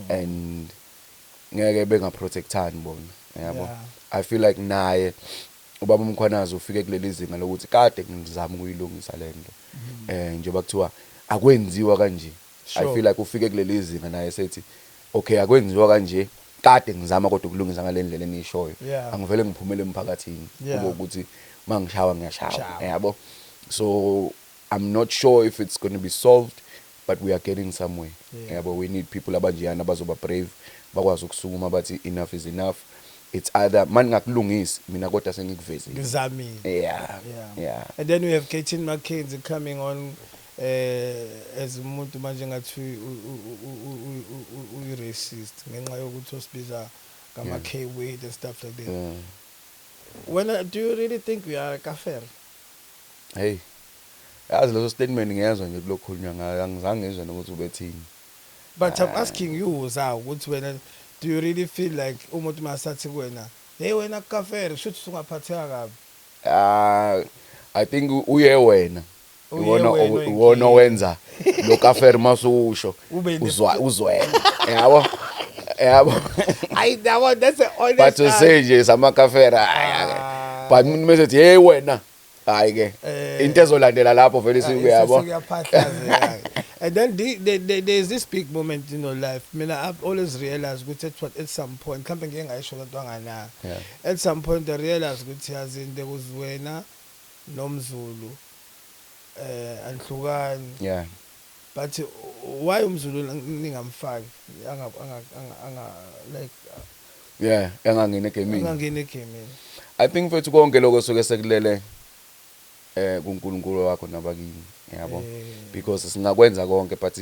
And ngeke bengaprotectani bona, yabo. I feel like naye ubaba uMkhwanazi ufike kuleli zinga lokuthi kade ngizama ukuyilungisa lento. Njengoba kuthiwa akwenziwa kanje. I feel like ufike kuleli zinga naye sethi okay, akwenziwa kanje, kade ngizama kodwa ukulungisa ngale ndlela eniyishoyo. Angivele ngiphumele emphakathini kube ukuthi mangishawa ngiyashawa, Shawa. yabo. So I'm not sure if it's going to be solved, but we are getting somewhere. Yabo, we need people abanjeyana abazoba brave, bakwazi ukusukuma bathi enough is enough. It's either maningakulungisi mina kodwa sengikuvezile. Ngizamile. And then we have Gayton McKenzie coming on as umuntu manje ngathi uyi-racist ngenxa yokuthi osibiza ngama K word and stuff like that. When do you really think we are kaffir? Hey. Yazi leso statement ngiyezwa nje kulokhulunywa ngayo, angizange ngizwe nokuthi ubethini. But I'm asking you za ukuthi wena, do you really feel like umuntu masathi kuwena, hey wena kaffir, shuthi usungaphatheka kabi? I think uye wena. Uye Iwona wena oyinkinga. iwona owenza lo kaffir masusho Ube ne- uzwa uzwena. Yabo? Yabo. I that one, that's the honest But to answer. say nje samakafera, hayi, But umuntu mesethi hey wena, hayi ke. Into ezolandela lapho vele isuke, yabo. Sekuyaphahla. And then there's this big moment in your life. Mina, I've always realized ukuthi at some point, mhlambe ngike ngayisho lento anganaka. At some point I realized ukuthi yazi into kuziwena nomZulu anihlukani. But why umZulu ningamfaki? Anga, anga, anga, anga, like, Yeah, engangena egamini. Engangena egamini. I think mfethu konke lokho suke sekulele kuNkulunkulu wakho nabakini, yabo. Because singakwenza konke but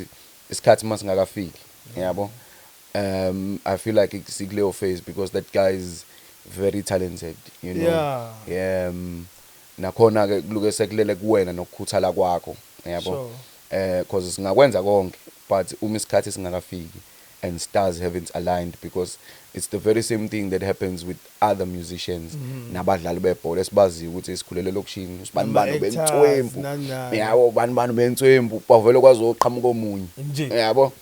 isikhathi masingakafiki, yabo. I feel like it's kuleyo phase because that guy is very talented. Nakhona ke kuluke sekulele kuwena nokukhuthala kwakho, yabo. Because singakwenza konke but uma isikhathi singakafiki and stars haven't aligned, because it's the very same thing that happens with other musicians nabadlali bebhola esibaziyo ukuthi sikhulele lokishini, usibani bani Nama-actors, bentswempu. nani nani. Yabo, bani bani bentswempu, bavele kwazoqhamuka omunye. Nje. Yabo?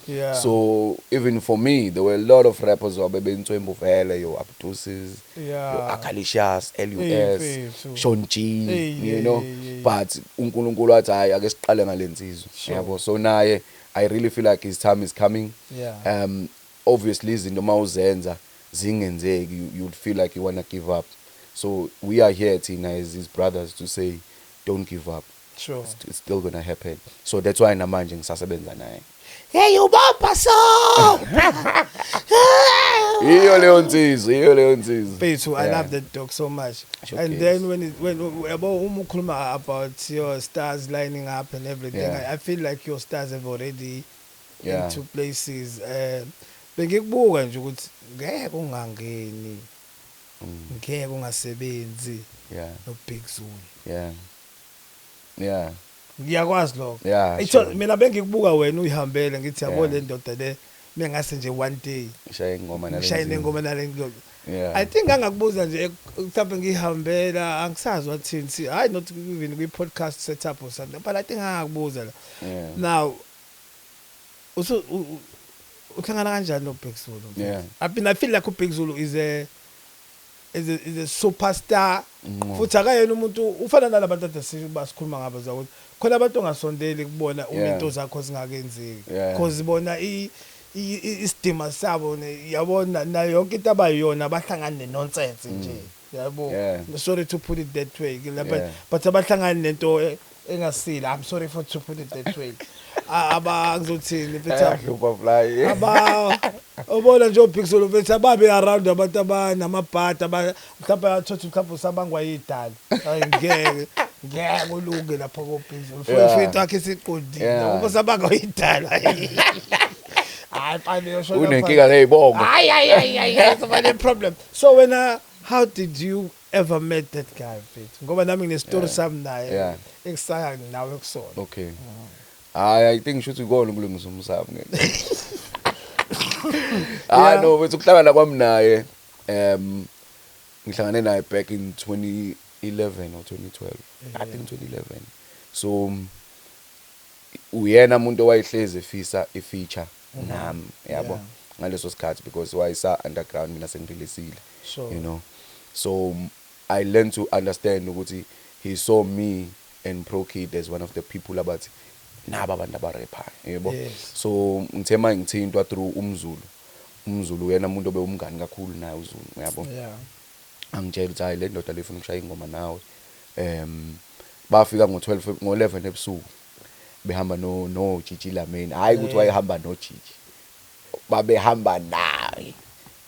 So even for me there were a lot of rappers who bentswempu vele, yo Abdusis, yo Akalicious, LUS, Hey, mfethu. Sean G, Hey, you hey, know. hey, hey. But uNkulunkulu wathi hayi ake siqale ngalensizwa. Yabo, so naye I really feel like his time is coming. Obviously izinto mawuzenza zingenzeki, you'd feel like you want to give up. So we are here thina as his brothers to say don't give up. It's still going to happen. So that's why namanje ngisasebenza naye. Hey, ubopha so. Iyo leyo nsizwa, iyo leyo nsizwa. Mfethu, I love that dog so much. Showcase. And then when it, when yabo uma ukhuluma about your stars lining up and everything, I feel like your stars have already into places. Bengikubuka nje ukuthi ngeke ungangeni, ngeke ungasebenzi no Big Zulu. Yeah. Yeah. Ngiyakwazi lokho. Yeah, Itho sure. mina bengikubuka wena uyihambele ngithi yabo Yeah. le ndoda le mengase nje one day Ngishaye ingoma nale. ngishaye nsizwa. nengoma nale ndoda. Yeah. I think angakubuza nje mhlawumbe ngihambela angisazi wathini si hayi not even kwi podcast setup or something, but I think angakubuza la. Yeah. Now usu uhlangana kanjani no Big Zulu? Yeah. I feel like uBig Zulu is a superstar. Ngqo. Futhi akayena umuntu ufana nalabantu ade basikhuluma ngabo zakuthi khona abantu ongasondeli kubona uma into zakho zingakenzeki because bona isidima sabo yabona nayo yonke into abayiyona bahlangana ne-nonsense nje yabo. Sorry to put it that way, but abahlangani nento engasile. I'm sorry for to put it that way. Aba ngizothini mfethu? Ayahlupha fly. Aba ubona nje uBig Zulu mfethu ababe around abantu abanamabhadi mhlawumbe athothi mhlawumbe usabangwa yidali. Hayi ngeke ngeke ulunge lapho koBig Zulu. Futhi wakhe isiqondile ngoba usabangwa yidali. Hayi mfana yoshona. Unenkinga nezibongo. Hayi hayi hayi hayi, that's a problem. So wena, how did you ever met that guy mfethu? Ngoba nami ngine story sami naye ekusaya nawe kusona. Okay. Hayi, I think shuthi ikona ukulungisa umsamo ngeke. Ah no, mfethu ukuhlangana kwami naye ngihlangane naye back in 2011 or 2012. I think 2011. So uyena umuntu owayehlezi efisa i-feature nami yabo ngaleso sikhathi because wayesa underground, mina sengireleasile. You know. So I learned to understand ukuthi he saw me and Pro Kid as one of the people abathi naba abantu abaraphayo yebo. So ngithe mangithintwa through umZulu. UmZulu uyena umuntu obe umngani kakhulu naye uZulu yabo. Angitshela ukuthi hayi le ndoda lefuna ukushaya ingoma nawe. Bafika ngo12 ngo11 ebusuku behamba no Gigi Lamini. Hayi ukuthi wayehamba no Gigi. Babehamba naye.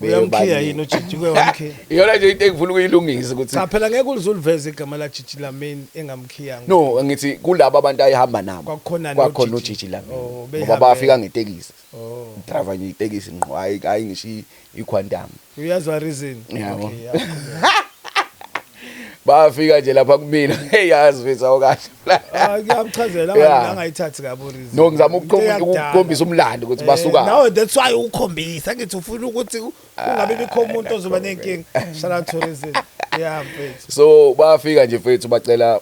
Uyamkhiya Bebaningi. yini uGigi kuye wamkhiya? Iyona nje into engifuna ukuyilungisa ukuthi Cha phela ngeke ulizuliveze igama la Gigi Lamini engamkhiyanga. No, ngithi kulabo abantu ayihamba nabo. Kwakukhona no Kwakhona Gigi. uGigi Lamini. Oh, Ngoba behambe. bafika ngetekisi. Oh. Driver nje itekisi ngqo, hayi hayi ngisho iQuantum. Uyazwa reason. Yabo. Okay, yeah. Bafika nje lapha kumina. Hey yazi mfethu awukahle. Ah ngiyamchazela angayithathi kabi reason. No ngizama Into yakudala. ukukhombisa umlando ukuthi basuka. No, that's why ukhombisa ngithi ufuna ukuthi ungabe bikho umuntu ozoba nenkinga. Shout out to reason. Yeah mfethu. So bafika nje mfethu bacela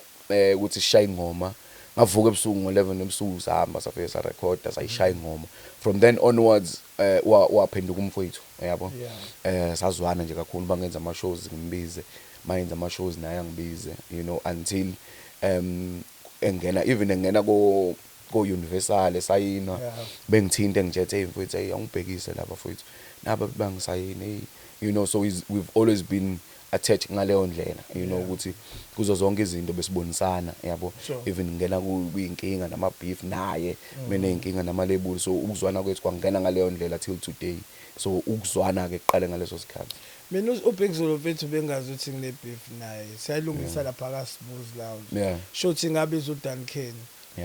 ukuthi sishaye ingoma. Ngavuka ebusuku ngo11 ebusuku sahamba safika sa record sayishaya ingoma. From then onwards waphenduka umfowethu yabo. Sazwana nje kakhulu bangenza ama shows ngimbize, mayenza ama shows naye angibize, you know, until engena even engena ko Universal esayina bengithinte ngithethe hey mfowethu hey angibhekise lapha mfowethu naba bangisayini hey, you know, so we've always been attached ngaleyo ndlela, you know, ukuthi kuzo zonke izinto besibonisana yabo. Even ngena kuyinkinga nama beef naye mina inkinga nama label, so ukuzwana kwethu kwangena ngaleyo ndlela till today. So ukuzwana ke kuqale ngaleso sikhathi. Mina uBig Zulu mfethu bengazi ukuthi ngine beef naye. Siyalungisa lapha ka Smooth Lounge. Shothi ngabiza uDuncan.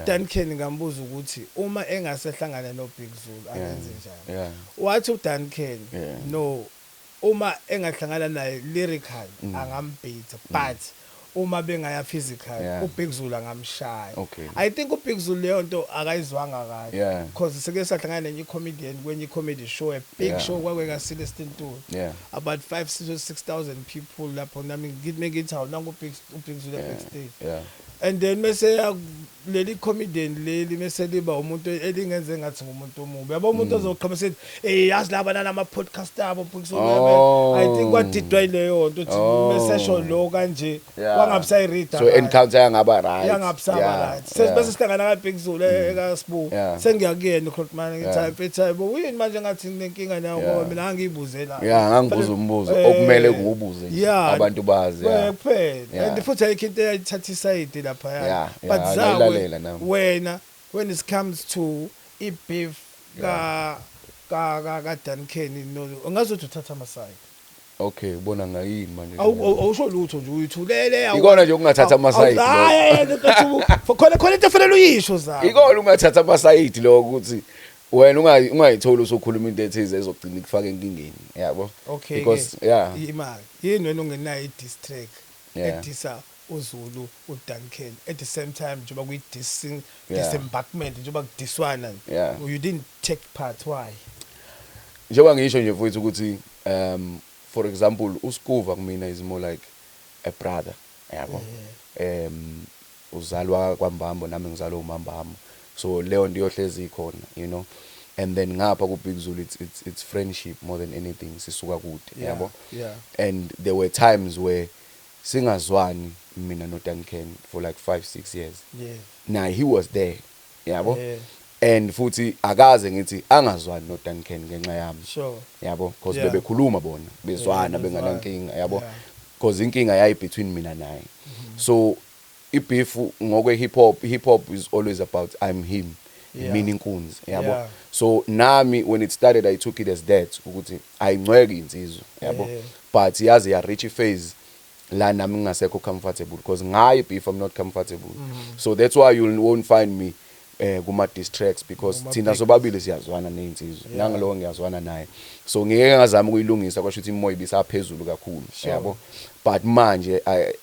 Duncan ngambuza ukuthi uma engasehlangana no Big Zulu angenze njani. Wathi uDuncan no, uma engahlangana naye lyrical angambhitha, but uma bengaya physical uBig Zulu angamshaya. I think uBig Zulu leyo nto akayizwanga kahle because sike sahlangana nenye comedian kwenye comedy show, a big show kwakweka Celestine Ntuli. About 5 to 6,000 people lapho nami ngithi ngithi hawu nangu uBig Zulu backstage. And then mase leli comedian leli mase liba umuntu elingenze ngathi ngumuntu omubi. Yabo umuntu ozoqhama sethi hey yazi laba nalama podcast abo Big Zulu. I think kwadidwa yileyo nto ukuthi mase sho lo kanje wangabusayi-read. So encounter yangaba right. Yangabusaba right. Bese sihlangana ka Big Zulu ekaSibu. Sengiyakuyena uCrootman ngithi hayi mfethu hayibo uyini manje ngathi nginenkinga nawe ngoba mina ngangiyibuzela. Yeah, ngangibuza umbuzo okumele ngiwubuze nje abantu bazi. Kuphela. And futhi ayikho into eyayithatha isayidi lapha. But Ngayilalela nami. wena when it comes to i-beef Ka Duncan, no, ungazothi uthatha ama-side. Okay, ubona ngayini manje? Awusho lutho nje, uyithulele. Ikona nje ukungathatha ama-side. Hayi, khona into efanele uyisho zami. Ikona ungathatha ama-side lokho, ukuthi wena ungayitholi usukhuluma into ethize ezogcina ikufaka enkingeni, yabo. Okay. Because yeah. Imali yini wena ungenayo i-diss track Yeah. edisa uZulu, uDuncan, at the same time njengoba kuyi-dissing disembarkment, njengoba kudiswana, you didn't take part? Why? Njengoba ngisho nje futhi ukuthi for example, uSkuva kumina is more like a brother, yabo. Uzalwa kwaMbambo, nami ngizalwa uMambambo, so leyo nto iyohlezi ikhona. And then ngapha ku Big Zulu, it's friendship more than anything, sisuka kude, yabo. And there were times where singazwani mina no Duncan for like 5 6 years. Now he was there, yabo. And futhi akaze ngithi angazwani no Duncan ngenxa yami, yabo, because bebekhuluma bona, bezwana, Bezwana. Benganankinga, yabo, because inkinga yayi between mina naye. So i-beef ngokwe hip hop, hip hop is always about I'm him, mina inkunzi, yabo. So nami when it started, I took it as that, ukuthi ayingcweki insizwa, yabo. But yaze ya reach phase la nami ngingasekho comfortable, because ngayo beef I'm not comfortable. So that's why you won't find me kuma diss tracks, because Kuma thina big- sobabili siyazwana nezinsizwa. Nangalowo ngiyazwana naye, so ngeke ngazama ukuyilungisa, kwasho ukuthi imoya ibisaphezulu kakhulu, yabo. But manje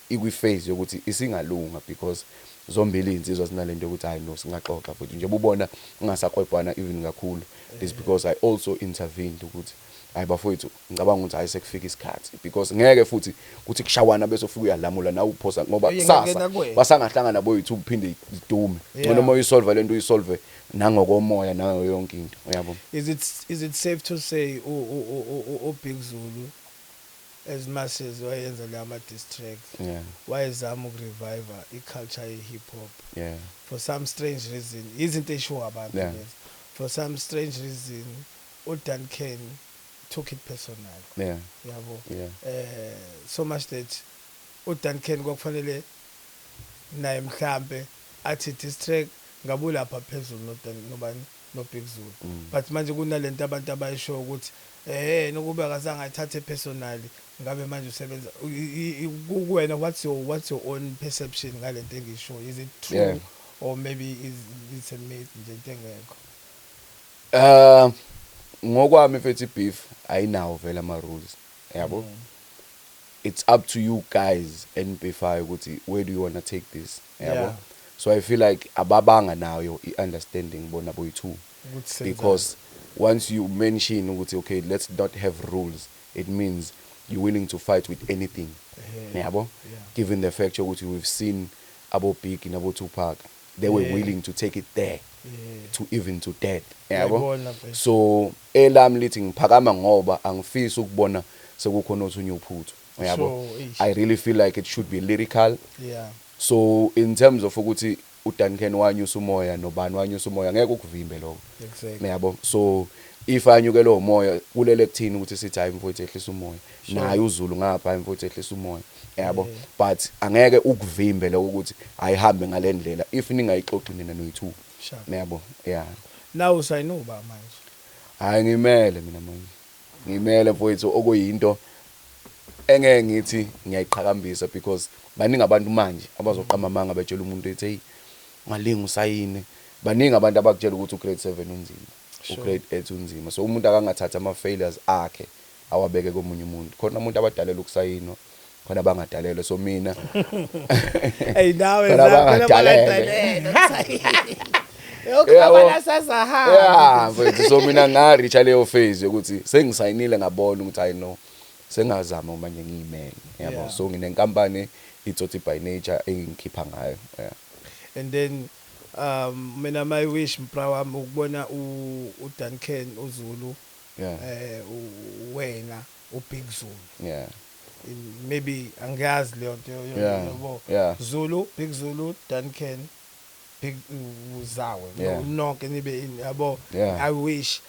ikwi phase yokuthi isingalunga, because zombili izinsizwa sinalento yokuthi hayi no, singaxoxa futhi. Njengoba ubona ungasakwebhana even kakhulu is because I also intervened ukuthi hayi bafowethu, ngicabanga ukuthi hayi, sekufika isikhathi, because ngeke futhi kuthi kushawana bese ufika uyalamula nawe uphosa ngoba Oye, kusasa ngingena kuwena. basangahlangana boyi-two, kuphinde idume. Ngcono uma uyisolve lento, uyisolve nangokomoya, nayo yonke into, uyabo. Is it safe to say u Big Zulu, as much as wayenza la ma diss tracks, wayezama ukurevive i-culture ye-hip hop? For some strange reason, izinto eshiwo abantu lezi, for some strange reason uDuncan took it personal, yabo, so much that uDuncan kwakufanele naye mhlambe athi diss track ngabe lapha phezulu nobani, no Big Zulu. But manje kunalento abantu abayisho ukuthi nokuba akazange ayithathe personally, ngabe manje usebenza kuwena. What's your own perception ngalento engisho? Is it true or maybe is it's a myth nje, into engekho? Ngokwami mfethu, beef ayinawo vele ama rules, yabo. It's up to you guys enibeefayo ukuthi where do you want to take this, yabo. So I feel like ababanga nayo i-understanding bona boyi-two, Ukuthi senzani. Because once you mention ukuthi okay, let's not have rules, it means you're willing to fight with anything, yabo. Given the fact ukuthi we've seen abo Big nabo Tupac, they were willing to take it there, to even to death, yabo. Ngiyayibona mfethu. So elami lithi ngiphakama ngoba angifisi ukubona sekukhona othunye uphuthu, yabo. Sure, eish. I really feel like it should be lyrical. So in terms of ukuthi uDuncan wanyusa umoya nobani wanyusa umoya, ngeke ukuvimbe lokho, yabo. So if anyukele umoya, kulele kuthini ukuthi sithi hayi mfowethu, ehlisa umoya. Naye uZulu ngapha, hayi mfowethu, ehlisa umoya, yabo. But angeke ukuvimbe lokho ukuthi ayihambe ngalendlela if ningayixoxi nina noyi-two. Yabo, yeah. Now usayinoba manje? Hayi, ngimele mina manje, ngimele mfowethu, okuyinto engeke ngithi ngiyayiqhakambisa, because baningi abantu manje abazoqamba amanga betshela umuntu ethi hey, ungalinga usayine. Baningi abantu abakutshela ukuthi ugrade 7 unzima, ugrade 8 unzima. So umuntu akangathatha ama failures akhe awabeke komunye umuntu. Khona umuntu abadalela ukusayinwa, khona abangadalelwe. So mina Hey, nawe Khona zakho abangadalelwe. Yokho. Yabo. Abalasazaha. Yeah mfethu, so mina ngareacha leyo phase yokuthi sengisayinile, ngabona ukuthi hayi no, sengazama manje ngiyimele, yabo. So nginenkampani, iTsotsi by Nature, engikhipha ngayo, yeah. And then mina my wish, mpra wami, ukubona uDuncan uZulu, wena uBig Zulu, maybe angiyazi leyo nto, yabo. Zulu, Big Zulu, Duncan, Big Uzawe, nonke nibe in, yabo. I wish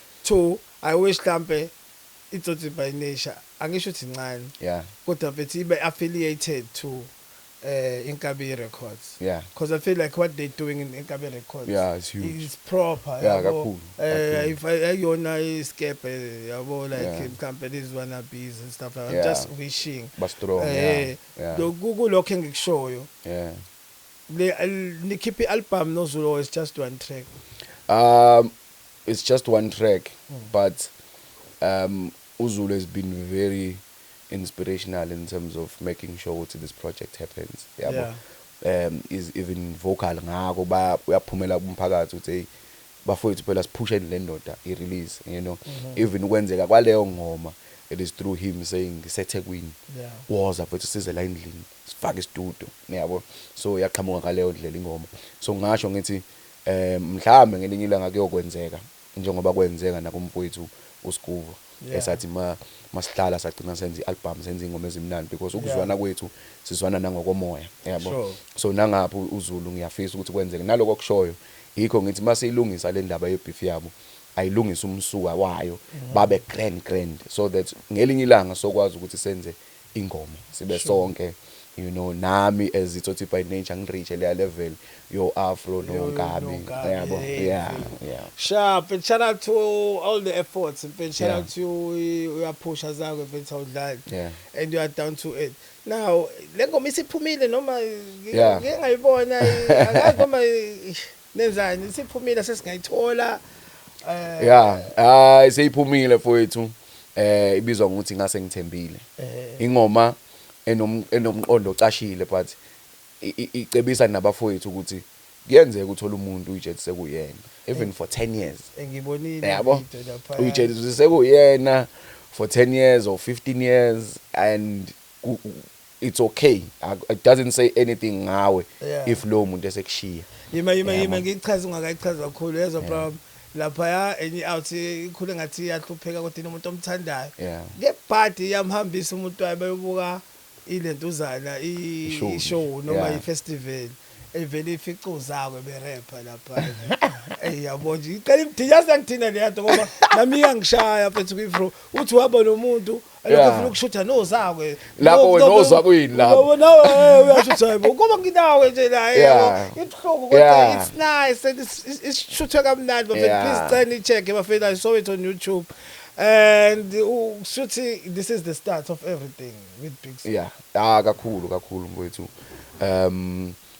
mhlambe iTsotsi by Nature, angisho ukuthi incane, kodwa mfethu ibe affiliated to Inkabi Records. Because I feel like what they're doing in Inkabi Records Yeah, it's huge. is proper. Yeah, Yabo. Kakhulu, kakhulu. If ayona iskepe, yabo, like companies wannabes and stuff like that. I'm just wishing. Ba strong, yeah. Kulokho engikushoyo. Le nikhiphe i-album noZulu, is just one track? It's just one track, but uZulu has been very inspirational in terms of making sure that this project happens. Yabo. Is even vocal ngako, ba uyaphumela kumphakathi ukuthi, hey bafowethu, phela siphushe le ndoda i-release. Even ukwenzeka kwaleyo ngoma, it is through him saying, "NgiseThekwini, woza mfethu, size la endlini, sifake istudio," yabo. So yaqhamuka ngaleyo ndlela ingoma. So ngasho ngithi mhlambe ngelinye ilanga kuyokwenzeka njengoba kwenzeka nakumfowethu uSkuva, esathi ma masihlala sagcina senza i-album, senza ingoma ezimnandi, because ukuzwana kwethu sizwana nangokomoya, yabo. So nangapha uZulu ngiyafisa ukuthi kwenzeke naloko okushoyo. Yikho ngithi masiyilungisa le ndaba yebeef yabo, ayilungise umsuka wayo, babe grand grand, so that ngelinye ilanga sokwazi ukuthi senze ingoma sibe sonke, nami as iTsotsi by Nature ngireach leya level yo Afro noNkabi, noNkabi, yabo. Hey, Yeah. Sharp, and shout out to all the efforts, and shout out to you, uyaphusha zakho mfethu, awudlali. And you are down to it. Now, le ngoma isiphumile noma ngike ngayibona, angazi noma nenzani, isiphumile, sesingayithola? Yeah, hayi, seyiphumile mfowethu. Ibizwa ngokuthi Ngase Ngithembile. Ingoma enomqondo ocashile, but icebisa nabafowethu ukuthi kuyenzeka uthola umuntu uyitshela sekuyena even for 10 years. Ngibonile Yabo, video lapha. Uyitshela ukuthi sekuyena for 10 years or 15 years and it's okay. It doesn't say anything ngawe if lo muntu esekushiya. Yima, yima, yima. Yabo. Ngichaza ungakayichaza kakhulu, yezwa, bro. Lapha enye out ikhule ngathi iyahlupheka, kodwa inomuntu omthandayo. Ngebhadi yamhambisa umuntu wayo bayobuka ilentuzana I-show. I-show noma i-festival, evele ifica uzakwe berepha lapha. Ey, yabo nje, icela imdiyaza ngithina le nto, ngoba nami iyangishaya mfethu kwi-fro uthi waba nomuntu elokhu efuna ukushutha nozakwe. Lapho wena ozakwe yini lapho? Yabo, nawe uyasho hayibo, ngoba nginawe nje la, yabo, ibuhlungu, kodwa it's nice and it's ishuthwe kamnandi bafethu. Please cela ni-check bafethu, I saw it on YouTube and shuthi this is the start of everything with Big C. Yeah, ah, kakhulu kakhulu mfowethu.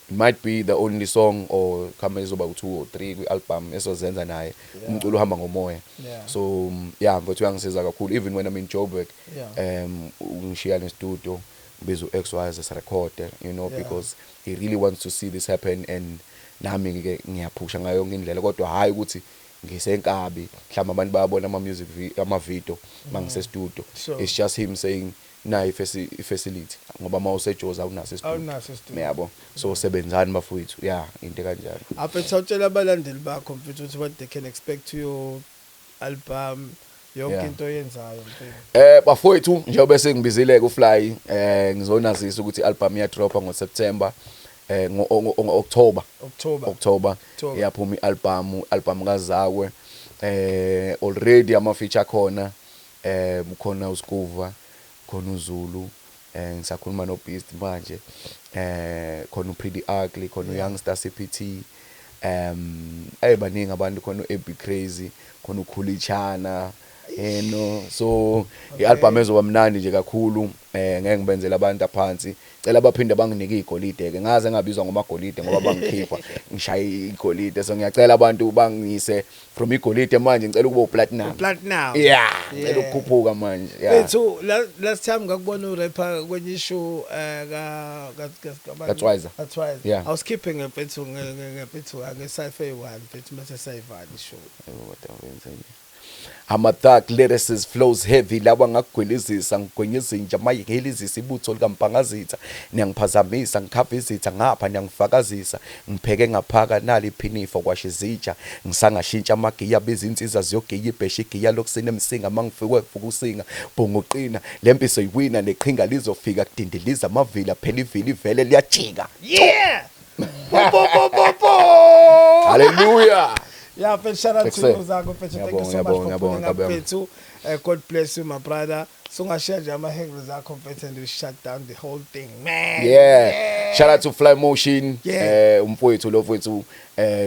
It might be the only song or khama izoba u2 or 3 kwi-album esozenza naye. Umculo uhamba ngomoya. So yeah mfowethu, uyangisiza kakhulu even when I'm in Joburg. Ungishiya ne studio, ngibiza u-XY sirecord, because he really wants to see this happen and nami ke ngiyaphusha ngayo yonke indlela, kodwa hayi ukuthi ngisenkabi, mhlawumbe abantu bayabona ama music ama video mangise studio. It's just him saying nayi i-facility, ngoba mawuseJozi awunaso istudio. Awunaso istudio. Yabo, so sebenzani bafowethu, yeah, into kanjalo. Aphethe awutshela abalandeli bakho mfethu ukuthi what they can expect to your album, yonke into oyenzayo mfethu. Bafowethu, njengoba sengibizile ku Fly, ngizonazisa ukuthi i-album iya dropa ngoSeptember, ngo October. October. October. October. Iyaphuma i-album, album kaZakwe. Already ama feature khona, ukhona uSkuva, khona uZulu, ngisakhuluma no Beast manje. Khona uPretty Ugly, khona uYoungster CPT. Baningi abantu, khona uAB Crazy, khona uKhulichana. No, so i-album ezoba mnandi nje kakhulu. Ngeke ngibenzele abantu aphansi. Cela baphinde banginike igolide ke, ngaze ngabizwa ngomagolide ngoba bangikhipha ngishaye igolide, so ngiyacela abantu bangise from igolide, manje ngicela ukuba uplatinum. Platinum. Yeah, ngicela ukukhuphuka manje, yeah. Mfethu, last time ngakubona urapper kwenye ishow ka KaTwiza. KaTwiza. Yeah. I was keeping mfethu mfethu nge-cypher eyi-1 mfethu, mase sayivala ishow. Ama-thug lyricist flows heavy lawa, ngakugwilizisa ngigwinya izinja mayihilizisa ibutho likampangazitha, niyangiphazamisa, ngikhava izitha ngapha, niyangifakazisa, ngipheke ngaphaka nali iphinifa kwasha izitsha, ngisangashintsha amagiya, bizinsiza ziyogiya ibhesha igiya lokusina emsinga, mangifike fukusinga bhunguqina lempi soyiwina, neqhinga lizofika kudindiliza amavila, phela ivili ivele liyajika. Yeah, bo bo bo bo bo. Hallelujah. Yeah, mfethu, shout out to Excellent. you, Zakwe, mfethu. Thank you Ngiyabonga, so much for ngiyabonga, pulling up, ngiyabonga. mfethu. God bless you, my brother. Sungashare nje ama-handles akho, mfethu, and we shut down the whole thing, man. Yeah. Shout out to Fly Motion. Umfowethu lo mfowethu,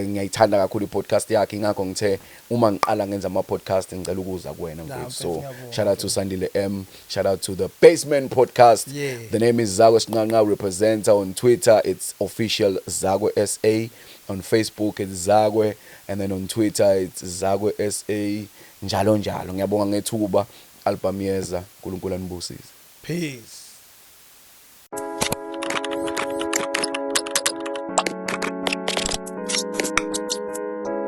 ngiyayithanda kakhulu i-podcast yakhe, ingakho ngithe uma ngiqala ngenza ama podcast ngicela ukuza kuwena, Nah, mfowethu. mfethu, So ngiyabonga. shout out to Sandile M, shout out to the Basement Podcast. The name is Zakwe Sinqanqa Representer on Twitter, it's official Zakwe SA. On Facebook it's Zakwe, and then on Twitter it's Zakwe SA. Njalo njalo. Ngiyabonga ngethuba. Album yeza, uNkulunkulu anibusise. Peace.